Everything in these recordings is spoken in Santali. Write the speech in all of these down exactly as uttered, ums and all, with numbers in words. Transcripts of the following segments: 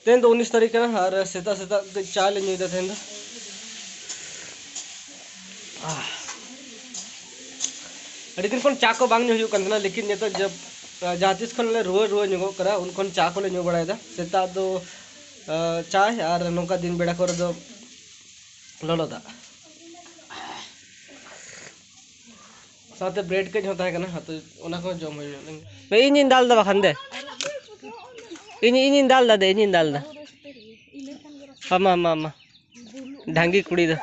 ᱛᱮᱦᱮᱧ ᱫᱚ ᱩᱱᱤᱥ ᱛᱟᱹᱨᱤᱠᱷ ᱠᱟᱱᱟ ᱟᱨ ᱥᱮᱛᱟᱜ ᱥᱮᱛᱟᱜ ᱠᱟᱹᱡ ᱪᱟ ᱞᱮ ᱧᱩᱭᱮᱫᱟ ᱛᱮᱦᱮᱧ ᱫᱚ᱾ ᱟᱹᱰᱤ ᱫᱤᱱ ᱠᱷᱚᱱ ᱪᱟ ᱠᱚ ᱵᱟᱝ ᱧᱩ ᱦᱩᱭᱩᱜ ᱠᱟᱱ ᱛᱟᱦᱮᱱᱟ, ᱞᱮᱠᱤᱱ ᱱᱤᱛᱚᱜ ᱡᱟᱵ ᱡᱟᱦᱟᱸ ᱛᱤᱥ ᱠᱷᱚᱱ ᱞᱮ ᱨᱩᱣᱟᱹ ᱨᱩᱣᱟᱹ ᱧᱚᱜᱚᱜ ᱠᱟᱱᱟ, ᱩᱱ ᱠᱷᱚᱱ ᱪᱟ ᱠᱚᱞᱮ ᱧᱩ ᱵᱟᱲᱟᱭᱮᱫᱟ᱾ ᱥᱮᱛᱟᱜ ᱫᱚ ᱪᱟ ᱟᱨ ᱱᱚᱝᱠᱟ ᱫᱤᱱ ᱵᱮᱲᱟ ᱠᱚᱨᱮ ᱫᱚ ᱞᱚᱞᱚ ᱫᱟᱜ᱾ ᱥᱟᱶᱛᱮ ᱵᱨᱮᱰ ᱠᱟᱹᱡ ᱦᱚᱸ ᱛᱟᱦᱮᱸ ᱠᱟᱱᱟ, ᱦᱟᱛᱟᱣ, ᱚᱱᱟ ᱠᱚᱦᱚᱸ ᱡᱚᱢ ᱦᱩᱭᱩᱜᱼᱟ᱾ ᱤᱧᱤᱧ ᱫᱟᱞ ᱮᱫᱟ ᱵᱟᱠᱷᱟᱱ ᱫᱮ᱾ ᱤᱧ, ᱤᱧᱤᱧ ᱫᱟᱞ ᱮᱫᱟ ᱫᱮ, ᱤᱧᱤᱧ ᱫᱟᱞ ᱮᱫᱟ᱾ ᱟᱢᱟ, ᱟᱢᱟ, ᱟᱢᱟ᱾ ᱰᱷᱟᱝᱜᱤ ᱠᱩᱲᱤ ᱫᱚ᱾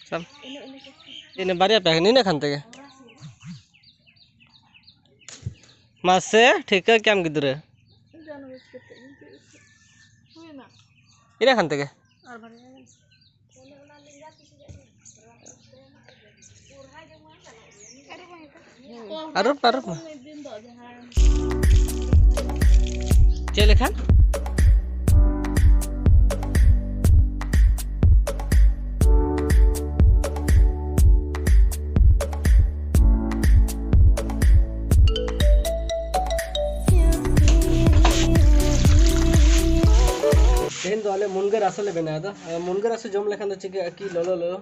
ᱥᱟᱵ᱾ ᱤᱱᱟᱹ ᱵᱟᱨᱭᱟ ᱯᱮ, ᱱᱤᱱᱟᱹᱜ ᱠᱷᱟᱱ ᱛᱮᱜᱮ᱾ ᱢᱟᱥᱮ ᱴᱷᱤᱠᱟᱹ ᱠᱮᱭᱟᱢ ᱜᱤᱫᱽᱨᱟᱹ᱾ ᱤᱱᱟᱹ ᱠᱷᱟᱱ ᱛᱮᱜᱮ᱾ ᱟᱹᱨᱩᱵ, ᱟᱹᱨᱩᱵ ᱢᱮ᱾ ᱪᱮᱫ ᱞᱮᱠᱷᱟᱱ? ᱛᱮᱦᱮᱧ ᱫᱚ ᱟᱞᱮ ᱢᱩᱱᱜᱟᱹ ᱨᱟᱥᱮ ᱞᱮ ᱵᱮᱱᱟᱣ ᱮᱫᱟ᱾ ᱟᱨ ᱢᱩᱱᱜᱟᱹ ᱨᱟᱥᱮ ᱡᱚᱢ ᱞᱮᱠᱷᱟᱱ ᱫᱚ ᱪᱤᱠᱟᱹᱜᱼᱟ ᱠᱤ, ᱞᱚᱞᱚ ᱞᱚᱞᱚ,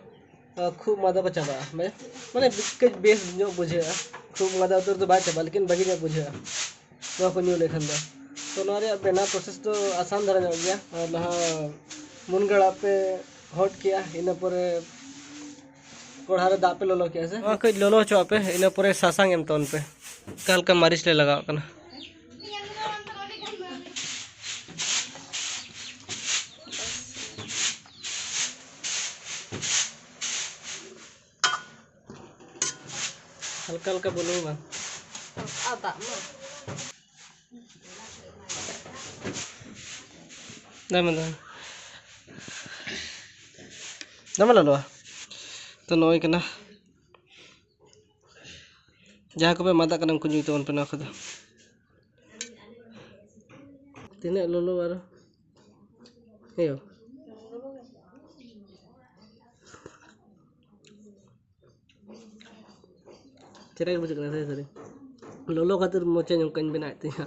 ᱟᱨ ᱠᱷᱩᱜ ᱢᱟᱸᱫᱟ ᱠᱚ ᱪᱟᱵᱟᱜᱼᱟ, ᱢᱟᱱᱮ, ᱢᱟᱱᱮ ᱠᱟᱹᱡ ᱵᱮᱥ ᱧᱚᱜ ᱵᱩᱡᱷᱟᱹᱜᱼᱟ᱾ ᱠᱷᱩᱜ ᱢᱟᱸᱫᱟ ᱩᱛᱟᱹᱨ ᱫᱚ ᱵᱟᱭ ᱪᱟᱵᱟᱜᱼᱟ, ᱞᱮᱠᱤᱱ ᱵᱷᱟᱹᱜᱤ ᱧᱚᱜ ᱵᱩᱡᱷᱟᱹᱜᱼᱟ ᱱᱚᱣᱟ ᱠᱚ ᱧᱩ ᱞᱮᱠᱷᱟᱱ ᱫᱚ᱾ ᱛᱚ ᱱᱚᱣᱟ ᱨᱮᱭᱟᱜ ᱵᱮᱱᱟᱣ ᱯᱨᱚᱥᱮᱥ ᱫᱚ ᱟᱥᱟᱱ ᱫᱷᱟᱨᱟ ᱧᱚᱜ ᱜᱮᱭᱟ᱾ ᱟᱨ ᱞᱟᱦᱟ ᱢᱩᱱᱜᱟᱹ ᱟᱲᱟᱜ ᱯᱮ ᱦᱚᱫ ᱠᱮᱜᱼᱟ, ᱤᱱᱟᱹ ᱯᱚᱨᱮ ᱠᱚᱲᱦᱟ ᱨᱮ ᱫᱟᱜ ᱯᱮ ᱞᱚᱞᱚ ᱠᱮᱜᱼᱟ ᱥᱮ? ᱱᱚᱣᱟ ᱠᱟᱹᱡ ᱞᱚᱞᱚ ᱦᱚᱪᱚᱣᱟᱜ ᱯᱮ, ᱤᱱᱟᱹ ᱯᱚᱨᱮ ᱥᱟᱥᱟᱝ ᱮᱢ ᱛᱟᱵᱚᱱ ᱯᱮ᱾ ᱦᱟᱞᱠᱟ ᱦᱟᱞᱠᱟ ᱢᱟᱹᱨᱤᱪ ᱞᱮ ᱞᱟᱜᱟᱣᱟᱜ ᱠᱟᱱᱟ᱾ ᱦᱟᱞᱠᱟ ᱦᱟᱞᱠᱟ ᱵᱩᱞᱩᱝ ᱵᱟᱝ᱾ ᱟᱨ ᱫᱟᱜ ᱢᱟ᱾ ᱫᱟᱜ ᱢᱮ, ᱫᱟᱜ ᱢᱮ᱾ ᱫᱚᱢᱮ ᱞᱚᱞᱚᱣᱟ᱾ ᱛᱚ, ᱱᱚᱜᱼᱚᱭ ᱠᱟᱱᱟ᱾ ᱡᱟᱦᱟᱸ ᱠᱚᱯᱮ ᱢᱟᱫᱟᱜ ᱠᱟᱱᱟ, ᱩᱱᱠᱩ ᱧᱩᱭ ᱛᱟᱵᱚᱱ ᱯᱮ ᱱᱚᱣᱟ ᱠᱚᱫᱚ᱾ ᱛᱤᱱᱟᱹᱜ ᱞᱚᱞᱚ ᱟᱨᱚ᱾ ᱦᱮᱸ ᱭᱳ᱾ ᱪᱮᱦᱨᱟ ᱜᱮ ᱵᱩᱡᱷᱟᱹᱜ ᱠᱟᱱᱟ, ᱥᱟᱹᱨᱤ ᱥᱟᱹᱨᱤ᱾ ᱞᱚᱞᱚ ᱠᱷᱟᱹᱛᱤᱨ ᱢᱚᱪᱟ ᱱᱚᱝᱠᱟᱧ ᱵᱮᱱᱟᱣᱮᱫ ᱛᱤᱧᱟᱹ᱾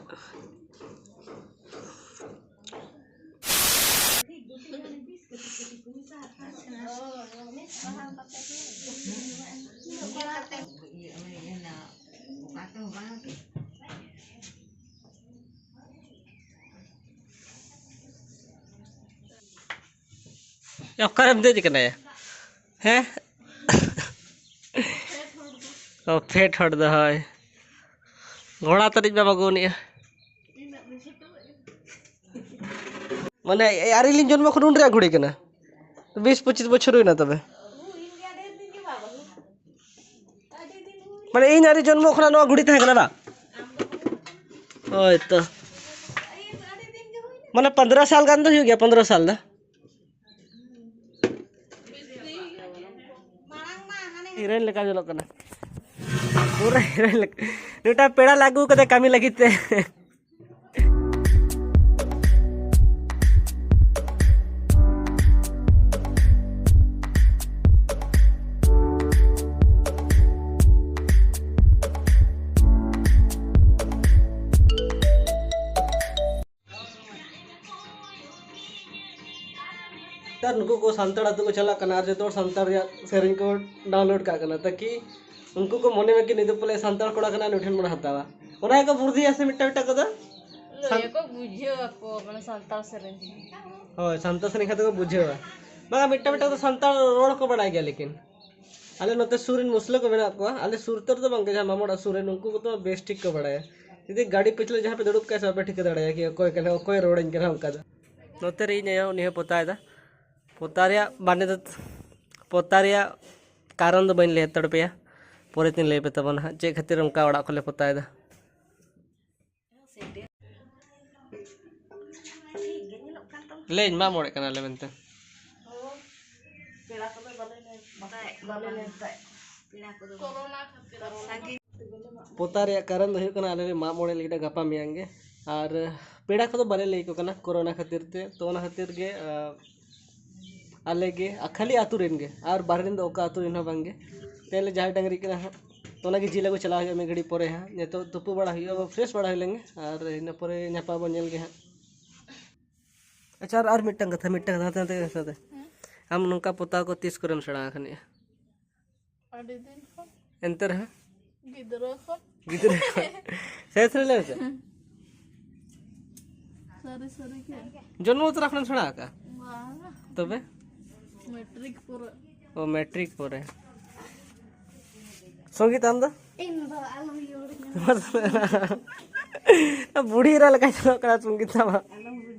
ᱚᱠᱟᱨᱮᱢ ᱫᱮᱡ ᱠᱟᱱᱟᱭᱟ? ᱦᱮᱸ? ᱚ, ᱯᱷᱮᱰ ᱦᱚᱲ ᱫᱚ, ᱦᱳᱭ᱾ ᱜᱷᱚᱲᱟ ᱛᱟᱹᱱᱤᱡ ᱵᱟᱵᱟ ᱜᱚᱱᱮᱜᱼᱟ᱾ ᱢᱟᱱᱮ, ᱟᱹᱣᱨᱤ ᱞᱤᱧ ᱡᱚᱱᱢᱚ ᱠᱷᱚᱱ ᱩᱱ ᱨᱮᱭᱟᱜ ᱜᱷᱩᱲᱤ ᱠᱟᱱᱟ᱾ ᱵᱤᱥ ᱯᱚᱸᱪᱤᱥ ᱵᱚᱪᱷᱚᱨ ᱦᱩᱭᱱᱟ ᱛᱚᱵᱮ᱾ ᱢᱟᱱᱮ, ᱤᱧ ᱟᱹᱣᱨᱤ ᱡᱚᱱᱢᱚ ᱠᱷᱚᱱᱟᱜ ᱱᱚᱣᱟ ᱜᱷᱩᱲᱤ ᱛᱟᱦᱮᱸ ᱠᱟᱱᱟ ᱵᱟᱝ? ᱦᱳᱭ ᱛᱚ᱾ ᱢᱟᱱᱮ, ᱯᱚᱱᱫᱽᱨᱚ ᱥᱟᱞ ᱜᱟᱱ ᱫᱚ ᱦᱩᱭᱩᱜ ᱜᱮᱭᱟ, ᱯᱚᱱᱫᱽᱨᱚ ᱥᱟᱞ ᱫᱚ᱾ ᱦᱤᱨᱳᱭᱤᱱ ᱞᱮᱠᱟ ᱧᱮᱞᱚᱜ ᱠᱟᱱᱟ, ᱯᱩᱨᱟᱹ ᱦᱤᱨᱳᱭᱤᱱ ᱞᱮᱠᱟ᱾ ᱱᱩᱭᱴᱟᱜ ᱯᱮᱲᱟ ᱞᱮ ᱟᱹᱜᱩ ᱠᱟᱫᱮ ᱠᱟᱹᱢᱤ ᱞᱟᱹᱜᱤᱫ ᱛᱮ᱾ ᱱᱮᱛᱟᱨ ᱱᱩᱠᱩ ᱠᱚ ᱥᱟᱱᱛᱟᱲ ᱟᱹᱛᱩ ᱠᱚ ᱪᱟᱞᱟᱜ ᱠᱟᱱᱟ ᱟᱨ ᱡᱚᱛᱚ ᱦᱚᱲ ᱥᱟᱱᱛᱟᱲ ᱨᱮᱭᱟᱜ ᱥᱮᱨᱮᱧ ᱠᱚ ᱰᱟᱣᱩᱱᱞᱳᱰ ᱠᱟᱜ ᱠᱟᱱᱟ, ᱛᱟᱠᱤ ᱩᱱᱠᱩ ᱠᱚ ᱢᱚᱱᱮ ᱢᱟ ᱠᱤ ᱱᱩᱭ ᱫᱚ ᱯᱟᱞᱮ ᱥᱟᱱᱛᱟᱲ ᱠᱚᱲᱟ ᱠᱟᱱᱟ, ᱱᱩᱭ ᱴᱷᱮᱱ ᱵᱚᱱ ᱦᱟᱛᱟᱣᱟ᱾ ᱚᱱᱟ ᱜᱮᱠᱚ ᱵᱩᱨᱫᱷᱤᱭᱟ ᱥᱮ ᱢᱤᱫᱴᱟᱝ ᱢᱤᱫᱴᱟᱝ ᱠᱚᱫᱚ᱾ ᱞᱟᱹᱭ ᱟᱠᱚ ᱵᱩᱡᱷᱟᱹᱣ ᱟᱠᱚ, ᱢᱟᱱᱮ ᱥᱟᱱᱛᱟᱲ ᱥᱮᱨᱮᱧ᱾ ᱦᱳᱭ, ᱥᱟᱱᱛᱟᱲ ᱥᱮᱨᱮᱧ ᱠᱷᱟᱱ ᱫᱚᱠᱚ ᱵᱩᱡᱷᱟᱹᱣᱟ᱾ ᱵᱟᱝᱟ, ᱢᱤᱫᱴᱟᱝ ᱢᱤᱫᱴᱟᱝ ᱫᱚ ᱥᱟᱱᱛᱟᱲ ᱨᱚᱲ ᱠᱚ ᱵᱟᱲᱟᱭ ᱜᱮᱭᱟ, ᱞᱮᱠᱤᱱ ᱟᱞᱮ ᱱᱚᱛᱮ ᱥᱩᱨ ᱨᱮᱱ ᱢᱩᱥᱞᱟᱹ ᱠᱚ ᱢᱮᱱᱟᱜ ᱠᱚᱣᱟ, ᱟᱞᱮ ᱥᱩᱨ ᱩᱛᱟᱹᱨ ᱫᱚ ᱵᱟᱝ ᱜᱮ, ᱡᱟᱦᱟᱸ ᱢᱟᱢᱚ ᱚᱲᱟᱜ ᱥᱩᱨ ᱨᱮ, ᱩᱱᱠᱩ ᱠᱚᱫᱚ ᱵᱮᱥ ᱴᱷᱤᱠ ᱠᱚ ᱵᱟᱲᱟᱭᱟ᱾ ᱡᱩᱫᱤ ᱜᱟᱹᱰᱤ ᱯᱤᱪᱷᱞᱟᱹ ᱡᱟᱦᱟᱸ ᱯᱮ ᱫᱩᱲᱩᱵ ᱠᱟᱭᱟ ᱥᱮ, ᱵᱟᱯᱮ ᱴᱷᱤᱠᱟᱹ ᱫᱟᱲᱮᱭᱟᱜᱼᱟ ᱠᱤ ᱚᱠᱚᱭ ᱠᱟᱱᱟ, ᱚᱠᱚᱭ ᱨᱚᱲᱟᱹᱧ ᱠᱟᱱᱟ ᱚᱱᱠᱟ ᱫᱚ᱾ ᱱᱚᱛᱮ ᱨᱮ ᱤᱧ ᱟᱭᱳ, ᱩᱱᱤ ᱦᱚᱸ ᱯᱚᱛᱟᱣ ᱮᱫᱟ᱾ ᱯᱚᱛᱟᱣ ᱨᱮᱭᱟᱜ ᱢᱟᱱᱮ ᱫᱚ, ᱯᱚᱛᱟᱣ ᱨᱮᱭᱟᱜ ᱠᱟᱨᱚᱱ ᱫᱚ ᱵᱟᱹᱧ ᱞᱟᱹᱭ ᱦᱟᱛᱟᱲ ᱯᱮᱭᱟ, ᱯᱚᱨᱮ ᱛᱤᱧ ᱞᱟᱹᱭ ᱯᱮ ᱛᱟᱵᱚᱱᱟ ᱦᱟᱸᱜ, ᱪᱮᱫ ᱠᱷᱟᱹᱛᱤᱨ ᱚᱱᱠᱟ ᱚᱲᱟᱜ ᱠᱷᱚᱱ ᱞᱮ ᱯᱚᱛᱟᱣ ᱮᱫᱟ᱾ ᱞᱟᱹᱭᱟᱹᱧ, ᱢᱟᱜ ᱢᱚᱬᱮᱜ ᱠᱟᱱᱟᱞᱮ ᱢᱮᱱᱛᱮ᱾ ᱯᱮᱲᱟ ᱠᱚᱫᱚ ᱵᱟᱞᱮ ᱱᱮᱣᱛᱟ-, ᱵᱟᱞᱮ ᱱᱮᱣᱛᱟᱭᱮᱫ ᱠᱚᱣᱟ᱾ ᱯᱮᱲᱟ ᱠᱚᱫᱚ ᱵᱟᱞᱮ ᱱᱮᱣᱛᱟᱭᱮᱫ ᱠᱚᱣᱟ᱾ ᱥᱟᱺᱜᱤᱧ᱾ ᱯᱚᱛᱟ ᱨᱮᱭᱟᱜ ᱠᱟᱨᱚᱱ ᱫᱚ ᱦᱩᱭᱩᱜ ᱠᱟᱱᱟ, ᱟᱞᱮ ᱞᱮ ᱢᱟᱜ ᱢᱚᱬᱮ ᱞᱟᱹᱜᱤᱫ ᱜᱟᱯᱟ ᱢᱮᱭᱟᱝ ᱜᱮ, ᱟᱨ ᱯᱮᱲᱟ ᱠᱚᱫᱚ ᱵᱟᱞᱮ ᱞᱟᱹᱭ ᱟᱠᱚ ᱠᱟᱱᱟ ᱠᱳᱨᱳᱱᱟ ᱠᱷᱟᱹᱛᱤᱨ ᱛᱮ, ᱛᱚ ᱚᱱᱟ ᱠᱷᱟᱹᱛᱤᱨ ᱜᱮ, ᱟᱸ, ᱟᱞᱮ ᱜᱮ, ᱟᱨ ᱠᱷᱟᱹᱞᱤ ᱟᱹᱛᱩ ᱨᱮᱱ ᱜᱮ, ᱟᱨ ᱵᱟᱦᱨᱮ ᱨᱮᱱ ᱫᱚ ᱚᱠᱟ ᱟᱹᱛᱩ ᱨᱮᱱ ᱦᱚᱸ ᱵᱟᱝ ᱜᱮ᱾ ᱛᱮᱞᱮ ᱡᱟᱦᱮᱨ ᱰᱟᱝᱨᱤ ᱠᱟᱱᱟ ᱦᱟᱸᱜ᱾ ᱛᱚ ᱚᱱᱟᱜᱮ ᱡᱤᱞ ᱟᱹᱜᱩ ᱪᱟᱞᱟᱣ ᱦᱩᱭᱩᱜᱼᱟ ᱢᱤᱫ ᱜᱷᱟᱹᱲᱤᱡ ᱯᱚᱨᱮ ᱦᱟᱸᱜ᱾ ᱱᱤᱛᱚᱜ ᱛᱩᱯᱩ ᱵᱟᱲᱟ ᱦᱩᱭᱩᱜᱼᱟ, ᱯᱷᱨᱮᱥ ᱵᱟᱲᱟ ᱦᱩᱭ ᱞᱮᱱᱜᱮ, ᱟᱨ ᱤᱱᱟᱹ ᱯᱚᱨᱮ ᱧᱟᱯᱟᱢ ᱵᱚᱱ ᱧᱮᱞ ᱜᱮ ᱦᱟᱸᱜ᱾ ᱟᱪᱪᱷᱟ, ᱟᱨ, ᱟᱨ ᱢᱤᱫᱴᱟᱝ ᱠᱟᱛᱷᱟ, ᱢᱤᱫᱴᱟᱝ ᱠᱟᱛᱷᱟ, ᱦᱟᱱᱛᱮ, ᱦᱟᱱᱛᱮ, ᱦᱟᱱᱛᱮ᱾ ᱟᱢ ᱱᱚᱝᱠᱟ ᱯᱚᱛᱟᱣ ᱠᱚ ᱛᱤᱥ ᱠᱚᱨᱮᱢ ᱥᱮᱬᱟ ᱟᱠᱟᱱᱟ? ᱟᱹᱰᱤ ᱫᱤᱱ ᱠᱷᱚᱱ᱾ ᱮᱱᱛᱮ ᱨᱮᱦᱚᱸ? ᱜᱤᱫᱽᱨᱟᱹ ᱠᱷᱚᱱ᱾ ᱜᱤᱫᱽᱨᱟᱹ ᱠᱷᱚᱱ᱾ ᱥᱮᱥ ᱨᱮ ᱞᱟᱹᱭ ᱢᱮᱥᱮ᱾ ᱥᱟᱹᱨᱤ ᱥᱟᱹᱨᱤ ᱜᱮ᱾ ᱡᱚᱱᱢᱚ ᱛᱚᱨᱟ ᱠᱷᱚᱱᱮᱢ ᱥᱮᱬᱟ ᱟᱠᱟᱫᱼᱟ? ᱵᱟᱝᱟ᱾ ᱛᱚᱵᱮ? ᱢᱮᱴᱨᱤᱠ ᱯᱚᱨᱮ᱾ ᱚ, ᱢᱮᱴᱨᱤᱠ ᱯᱚᱨᱮ᱾ ᱥᱚᱝᱜᱤᱛ, ᱟᱢ ᱫᱚ? ᱤᱧ ᱫᱚ ᱟᱞᱚᱢ ᱤᱭᱟᱹ ᱵᱩᱲᱦᱤ ᱮᱨᱟ ᱞᱮᱠᱟ ᱧᱮᱞᱚᱜ ᱠᱟᱱᱟ ᱥᱚᱝᱜᱤᱛᱟ ᱢᱟ᱾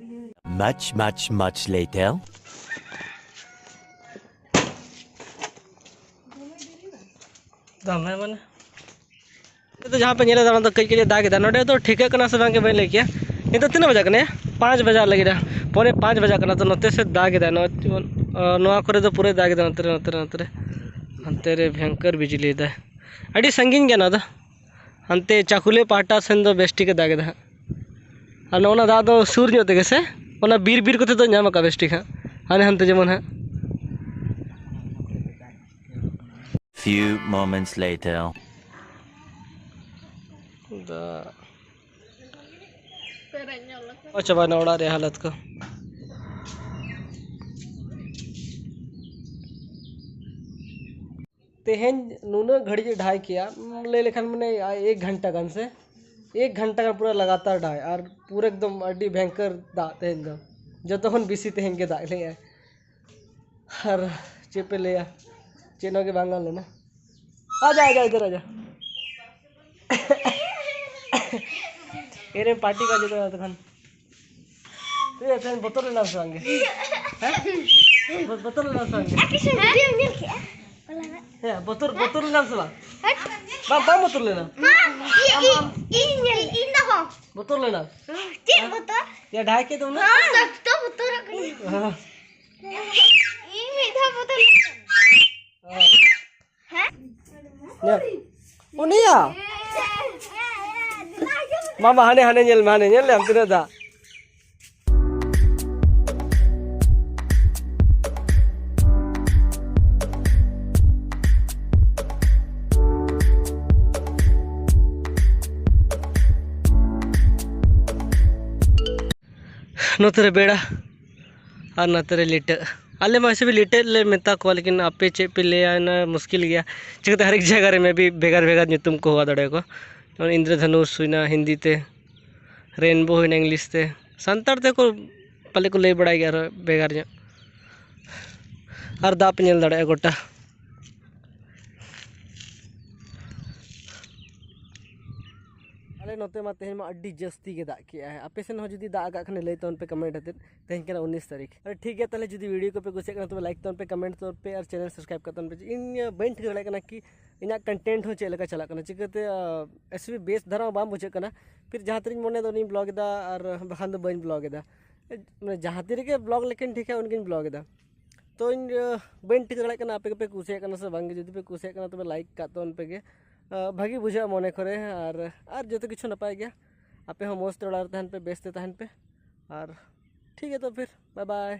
Much, much, much later. ᱫᱚᱢᱮ ᱢᱟᱱᱮ, ᱱᱤᱛᱚᱜ ᱡᱟᱦᱟᱸ ᱯᱮ ᱧᱮᱞᱮᱫᱟ, ᱚᱱᱟ ᱫᱚ ᱠᱟᱹᱡ ᱠᱟᱹᱡ ᱮ ᱫᱟᱜ ᱮᱫᱟ᱾ ᱱᱚᱰᱮ ᱫᱚ ᱴᱷᱤᱠᱟᱹᱜ ᱠᱟᱱᱟ ᱥᱮ ᱵᱟᱝ ᱜᱮ ᱵᱟᱹᱧ ᱞᱟᱹᱭ ᱠᱮᱭᱟ᱾ ᱱᱤᱛᱚᱜ ᱛᱤᱱᱟᱹᱜ ᱵᱟᱡᱟᱜ ᱠᱟᱱᱟ? ᱯᱟᱸᱪ ᱵᱟᱡᱟᱜ ᱞᱟᱹᱜᱤᱫ᱾ ᱯᱚᱱᱮ ᱯᱟᱸᱪ ᱵᱟᱡᱟᱜ ᱠᱟᱱᱟ᱾ ᱛᱚ ᱱᱚᱛᱮ ᱥᱮ ᱫᱟᱜ ᱮᱫᱟ, ᱱᱚᱣᱟ ᱡᱮᱢᱚᱱ, ᱱᱚᱣᱟ ᱠᱚᱨᱮ ᱫᱚ ᱯᱩᱨᱟᱹ ᱫᱟᱜ ᱮᱫᱟ᱾ ᱱᱚᱛᱮ ᱨᱮ, ᱱᱚᱛᱮ ᱨᱮ, ᱱᱚᱛᱮ ᱨᱮ, ᱦᱟᱱᱛᱮ ᱨᱮ ᱵᱷᱚᱭᱚᱝᱠᱚᱨ ᱵᱤᱡᱽᱞᱤ ᱮᱫᱟᱭ᱾ ᱟᱹᱰᱤ ᱥᱟᱺᱜᱤᱧ ᱜᱮᱭᱟ ᱱᱚᱣᱟ ᱫᱚ᱾ ᱦᱟᱱᱛᱮ ᱪᱟᱠᱩᱞᱤᱭᱟᱹ ᱯᱟᱦᱴᱟ ᱥᱮᱱ ᱫᱚ ᱵᱮᱥ ᱴᱷᱤᱠ ᱮ ᱫᱟᱜ ᱮᱫᱟ ᱦᱟᱸᱜ᱾ ᱟᱨ ᱱᱚᱜᱼᱚ ᱱᱟ ᱫᱟᱜ ᱫᱚ ᱥᱩᱨ ᱧᱚᱜ ᱛᱮᱜᱮ ᱥᱮ, ᱚᱱᱟ ᱵᱤᱨ ᱵᱤᱨ ᱠᱚᱛᱮ ᱫᱚ ᱧᱟᱢ ᱟᱠᱟᱫ ᱵᱮᱥ ᱴᱷᱤᱠ ᱦᱟᱸᱜ, ᱦᱟᱱᱮ ᱦᱟᱱᱛᱮ ᱡᱮᱢᱚᱱ ᱦᱟᱸᱜ᱾ Few moments later. ᱫᱟᱜ ᱪᱟᱵᱟᱭᱮᱱᱟ ᱚᱲᱟᱜ ᱨᱮᱭᱟᱜ ᱦᱟᱞᱚᱛ ᱠᱚ᱾ ᱛᱮᱦᱮᱧ ᱱᱩᱱᱟᱹᱜ ᱜᱷᱟᱹᱲᱤᱡ ᱮ ᱰᱷᱟᱭ ᱠᱮᱜᱼᱟ, ᱞᱟᱹᱭ ᱞᱮᱠᱷᱟᱱ ᱢᱟᱱᱮ ᱮᱠ ᱜᱷᱚᱱᱴᱟ ᱜᱟᱱ ᱥᱮ, ᱮᱠ ᱜᱷᱚᱱᱴᱟ ᱜᱟᱱ ᱯᱩᱨᱟᱹ ᱞᱟᱜᱟᱛᱟᱨ ᱰᱷᱟᱭ, ᱟᱨ ᱯᱩᱨᱟᱹ ᱮᱠᱫᱚᱢ ᱟᱹᱰᱤ ᱵᱷᱚᱭᱚᱝᱠᱚᱨ ᱫᱟᱜ ᱛᱮᱦᱮᱧ ᱫᱚ, ᱡᱚᱛᱚ ᱠᱷᱚᱱ ᱵᱮᱥᱤ ᱛᱮᱦᱮᱧ ᱜᱮ ᱫᱟᱜ ᱞᱮᱜᱼᱟᱭ᱾ ᱟᱨ ᱪᱮᱫ ᱯᱮ ᱞᱟᱹᱭᱟ, ᱪᱮᱫ ᱦᱚᱸ ᱜᱮ ᱵᱟᱝ ᱜᱟᱱ ᱞᱮᱱᱟ᱾ ᱟᱡᱟ, ᱟᱡᱟ, ᱤᱫᱷᱟᱨ ᱟᱡᱟ᱾ ᱮᱨᱮ ᱯᱟᱨᱴᱤ ᱠᱟ ᱡᱚᱛᱚ ᱡᱚᱛᱚ ᱠᱷᱟᱱ᱾ ᱛᱮ ᱛᱮ ᱵᱚᱛᱚᱨ ᱞᱮᱱᱟ ᱥᱮ ᱵᱟᱝ ᱜᱮ? ᱦᱮᱸ? ᱵᱚ-, ᱵᱚᱛᱚᱨ ᱞᱮᱱᱟ ᱥᱮ ᱵᱟᱝ ᱜᱮ? ᱟᱨ ᱠᱤᱪᱷᱩ ᱵᱷᱤᱰᱤᱭᱳ ᱧᱮᱞ ᱠᱮᱜᱼᱟ᱾ ᱦᱮᱸ, ᱵᱚᱛᱚᱨ, ᱵᱚᱛᱚᱨ ᱞᱮᱱᱟ ᱥᱮ ᱵᱟᱝ? ᱦᱮᱸ? ᱵᱟᱝ, ᱵᱟᱢ ᱵᱚᱛᱚᱨ ᱞᱮᱱᱟ? ᱦᱮᱸ, ᱤᱧ, ᱤᱧ, ᱤᱧ, ᱤᱧ ᱫᱚ ᱦᱚᱸ᱾ ᱵᱚᱛᱚᱨ ᱞᱮᱱᱟ? ᱪᱮᱫ ᱵᱚᱛᱚᱨ? ᱭᱟ, ᱰᱷᱟᱭ ᱠᱮᱫ ᱫᱚ ᱩᱱᱟᱹᱜ? ᱦᱮᱸ, ᱥᱚᱠᱛᱚ ᱵᱚᱛᱚᱨᱚᱜ ᱠᱟᱹᱱᱟᱹᱧ᱾ ᱦᱮᱸ᱾ ᱤᱧ ᱢᱤᱫ ᱫᱷᱟᱣ ᱵᱚᱛᱚᱨ ᱞᱮᱱᱟ᱾ ᱦᱮᱸ? ᱧᱮᱞ᱾ ᱩᱱᱤᱭᱟ? ᱢᱟᱢᱟ, ᱦᱟᱱᱮ, ᱦᱟᱱᱮ ᱧᱮᱞ ᱢᱮ, ᱦᱟᱱᱮ ᱧᱮᱞ ᱞᱮᱢ ᱛᱤᱱᱟᱹᱜ ᱫᱟᱜ᱾ ᱱᱚᱛᱮ ᱨᱮ ᱵᱮᱲᱟ ᱟᱨ ᱱᱚᱛᱮ ᱨᱮ ᱞᱤᱴᱟᱹᱜ᱾ ᱟᱞᱮ ᱢᱟ ᱮᱥᱮ ᱵᱤ ᱞᱤᱴᱟᱹᱜ ᱞᱮ ᱢᱮᱛᱟ ᱠᱚᱣᱟ, ᱞᱮᱠᱤᱱ ᱟᱯᱮ ᱪᱮᱫ ᱯᱮ ᱞᱟᱹᱭᱟ, ᱚᱱᱟ ᱢᱩᱥᱠᱤᱞ ᱜᱮᱭᱟ᱾ ᱪᱤᱠᱟᱹᱛᱮ ᱦᱟᱨᱮᱠ ᱡᱟᱭᱜᱟ ᱨᱮ ᱢᱮ ᱵᱤ ᱵᱷᱮᱜᱟᱨ ᱵᱷᱮᱜᱟᱨ ᱧᱩᱛᱩᱢ ᱠᱚ ᱦᱚᱦᱚ ᱫᱟᱲᱮᱭᱟᱠᱚᱣᱟ᱾ ᱡᱮᱢᱚᱱ ᱤᱱᱫᱨᱚᱫᱷᱚᱱᱩᱥ ᱦᱩᱭᱱᱟ ᱦᱤᱱᱫᱤ ᱛᱮ, ᱨᱮᱱᱵᱳ ᱦᱩᱭᱱᱟ ᱤᱝᱞᱤᱥ ᱛᱮ, ᱥᱟᱱᱛᱟᱲ ᱛᱮᱠᱚ ᱯᱟᱞᱮ ᱠᱚ ᱞᱟᱹᱭ ᱵᱟᱲᱟᱭ ᱜᱮᱭᱟ ᱟᱨᱦᱚᱸ ᱵᱷᱮᱜᱟᱨ ᱧᱚᱜ᱾ ᱟᱨ ᱫᱟᱜ ᱯᱮ ᱧᱮᱞ ᱫᱟᱲᱮᱭᱟᱜᱼᱟ ᱜᱚᱴᱟ᱾ ᱟᱞᱮ ᱱᱚᱛᱮ ᱢᱟ ᱛᱮᱦᱮᱧ ᱢᱟ ᱟᱹᱰᱤ ᱡᱟᱹᱥᱛᱤ ᱜᱮ ᱫᱟᱜ ᱠᱮᱜᱼᱟᱭ᱾ ᱟᱯᱮ ᱥᱮᱱ ᱦᱚᱸ ᱡᱩᱫᱤ ᱫᱟᱜ ᱟᱠᱟᱫ ᱠᱷᱟᱱ ᱞᱟᱹᱭ ᱛᱟᱵᱚᱱ ᱯᱮ ᱠᱚᱢᱮᱱᱴ ᱟᱛᱮᱫ᱾ ᱛᱮᱦᱮᱧ ᱠᱟᱱᱟ ᱩᱱᱤᱥ ᱛᱟᱹᱨᱤᱠᱷ᱾ ᱟᱨ ᱴᱷᱤᱠ ᱜᱮᱭᱟ, ᱛᱟᱦᱚᱞᱮ ᱡᱩᱫᱤ ᱵᱷᱤᱰᱤᱭᱳ ᱠᱚᱯᱮ ᱠᱩᱥᱤᱭᱟᱜ ᱠᱟᱱᱟ ᱛᱚᱵᱮ ᱞᱟᱭᱤᱠ ᱛᱟᱵᱚᱱ ᱯᱮ, ᱠᱚᱢᱮᱱᱴ ᱛᱟᱵᱚᱱ ᱯᱮ ᱟᱨ ᱪᱮᱱᱮᱞ ᱥᱟᱵᱥᱠᱨᱟᱭᱤᱵ ᱠᱟᱜ ᱛᱟᱵᱚᱱ ᱯᱮ᱾ ᱤᱧ ᱵᱟᱹᱧ ᱴᱷᱤᱠᱟᱹ ᱫᱟᱲᱮᱭᱟᱜ ᱠᱟᱱᱟ ᱠᱤ ᱤᱧᱟᱹᱜ ᱠᱚᱱᱴᱮᱱᱴ ᱦᱚᱸ ᱪᱮᱫ ᱞᱮᱠᱟ ᱪᱟᱞᱟᱜ ᱠᱟᱱᱟ, ᱪᱤᱠᱟᱹᱛᱮ ᱮᱥ ᱵᱤ ᱵᱮᱥ ᱫᱷᱟᱨᱟ ᱦᱚᱸ ᱵᱟᱝ ᱵᱩᱡᱷᱟᱹᱜ ᱠᱟᱱᱟ᱾ ᱯᱷᱤᱨ ᱡᱟᱦᱟᱸ ᱛᱤᱨᱤᱧ ᱢᱚᱱᱮᱭᱮᱫᱟ ᱩᱱᱤᱧ ᱵᱞᱚᱜ ᱮᱫᱟ ᱟᱨ ᱵᱟᱠᱷᱟᱱ ᱫᱚ ᱵᱟᱹᱧ ᱵᱞᱚᱜ ᱮᱫᱟ᱾ ᱢᱟᱱᱮ ᱡᱟᱦᱟᱸ ᱛᱤ ᱨᱮᱜᱮ ᱵᱞᱚᱜ ᱞᱮᱠᱷᱟᱱ ᱴᱷᱤᱠᱟ ᱩᱱᱜᱤᱧ ᱵᱞᱚᱜ ᱮᱫᱟ᱾ ᱛᱚ ᱤᱧ ᱟᱸ, ᱵᱟᱹᱧ ᱴᱷᱤᱠᱟᱹ ᱫᱟᱲᱮᱭᱟᱜ ᱠᱟᱱᱟ ᱟᱯᱮ ᱠᱚᱯᱮ ᱠᱩᱥᱤᱭᱟᱜ ᱠᱟᱱᱟ ᱥᱮ ᱵᱟᱝ ᱜᱮ᱾ ᱡᱩᱫᱤ ᱯᱮ ᱠᱩᱥᱤᱭᱟᱜ ᱠᱟᱱᱟ ᱛᱚᱵᱮ ᱞᱟᱭᱤᱠ ᱠᱟᱜ ᱛᱟᱵᱚᱱ ᱯᱮ ᱜᱮ᱾ ᱟᱸ, ᱵᱷᱟᱜᱮ ᱵᱩᱡᱷᱟᱹᱜᱼᱟ ᱢᱚᱱᱮ ᱠᱚᱨᱮ᱾ ᱟᱨ ᱟᱨ ᱡᱚᱛᱚ ᱠᱤᱪᱷᱩ ᱱᱟᱯᱟᱭ ᱜᱮᱭᱟ᱾ ᱟᱯᱮ ᱦᱚᱸ ᱢᱚᱡᱽ ᱛᱮ ᱚᱲᱟᱜ ᱨᱮ ᱛᱟᱦᱮᱱ ᱯᱮ, ᱵᱮᱥ ᱛᱮ ᱛᱟᱦᱮᱱ ᱯᱮ᱾ ᱟᱨ ᱴᱷᱤᱠ ᱜᱮᱭᱟ ᱛᱚ ᱯᱷᱤᱨ, ᱵᱟᱭ ᱵᱟᱭ᱾